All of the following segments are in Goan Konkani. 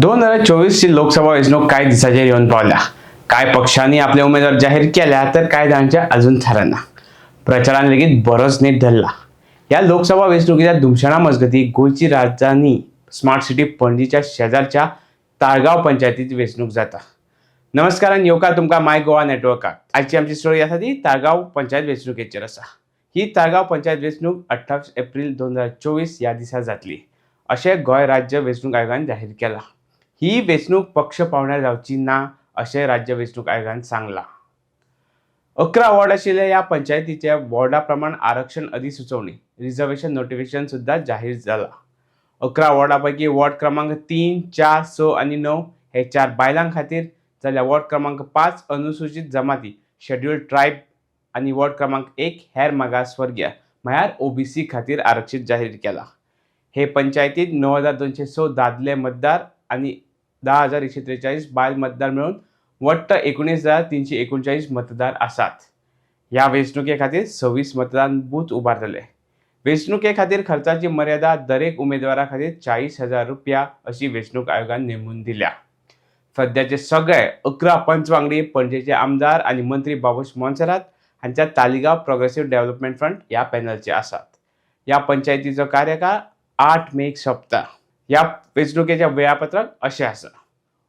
2024ची लोकसभा वेंचणूक कांय दिसांचेर येवन पावल्या. कांय पक्षांनी आपले उमेदवार जाहीर केल्या तर कांय जाणांचे अजून थारना. प्रचारान लेगीत बरोच नेट धरला. ह्या लोकसभा वेंचणुकीच्या धुमशणा मजगती गोंयची राजधानी स्मार्ट सिटी पणजीच्या शेजारच्या ताळगांव पंचायतीत वेंचणूक जाता. नमस्कार आनी येवकार तुमकां माय गोवा नेटवर्काक. आजची आमची स्टोरी आसा ती ताळगांव पंचायत वेंचणुकेचेर आसा. ही ताळगांव पंचायत वेंचणूक 28 एप्रील 2024 ह्या दिसा जातली अशें गोंय राज्य वेंचणूक आयोगान जाहीर केलां. ही वेंचणूक पक्ष पावंड्यार जावची ना अशें राज्य वेंचणूक आयोगान सांगलां. 11 वॉर्ड आशिल्ल्या ह्या पंचायतीच्या वॉर्डा प्रमाण आरक्षण अधिसुचोवणी, रिजर्वेशन नोटिफिकेशन सुद्दां जाहीर जाला. 11 वॉर्डा पैकी वॉर्ड क्रमांक 3, 4, 6 आनी 9 हे चार बायलां खातीर, जाल्यार वॉर्ड क्रमांक 5 अनुसूचित जमाती, शेड्युल्ड ट्रायब आनी वॉर्ड क्रमांक 1 हेर मागासवर्गीय म्हळ्यार ओबीसी खातीर आरक्षीत जाहीर केला. हे पंचायतीत 9206 दादले मतदार आनी 10,143 बायल मतदार मेळून वट्ट 19,339 मतदार आसात. ह्या वेंचणुके खातीर 26 मतदान बूथ उबारतले. वेंचणुके खातीर खर्चाची मर्यादा दरेक उमेदवारा खातीर 40,000 रुपया अशी वेंचणूक आयोगान नेमून दिल्या. सद्याचे सगळे 11 पंच वांगडी पणजेचे आमदार आनी मंत्री बाबूश मोन्सेरात हांच्या तालिगांव प्रोग्रेसीव डेव्हलपमेंट फ्रंट ह्या पॅनलचे आसात. ह्या पंचायतीचो कार्यकाळ 8 मेक सोंपता. ह्या वेंचणुकेचें वेळापत्रक अशें आसा.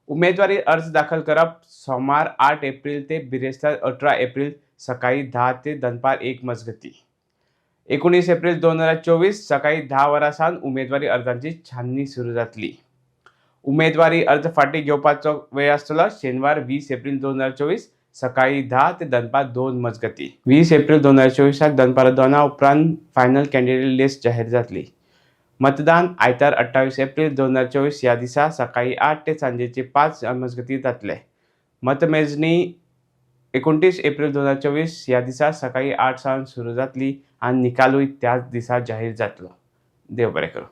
उमेदवारी अर्ज दाखल करप सोमार 8 एप्रील ते बिरेस्तार 18 एप्रील सकाळी 10 ते दनपार 1 मजगती. 19 एप्रील 2024 सकाळी 10 वरां सावन उमेदवारी अर्जांची छाननी सुरू जातली. उमेदवारी अर्ज फाटीं घेवपाचो वेळ आसतलो शेनवार 20 एप्रील 2024 सकाळी 10 ते दनपार 2 मजगती. 20 एप्रील 2024 दनपार 2 उपरांत फायनल कॅन्डिडेट लिस्ट जाहीर जातली. मतदान आयतार 28 एप्रील 2024 ह्या दिसा सकाळी 8 ते सांजेचे 5 मजगती जातले. मतमेजणी 29 एप्रील 2024 ह्या दिसा सकाळी 8 सावन सुरू जातली आनी निकालूय त्याच दिसा जाहीर जातलो. देव बरें करूं.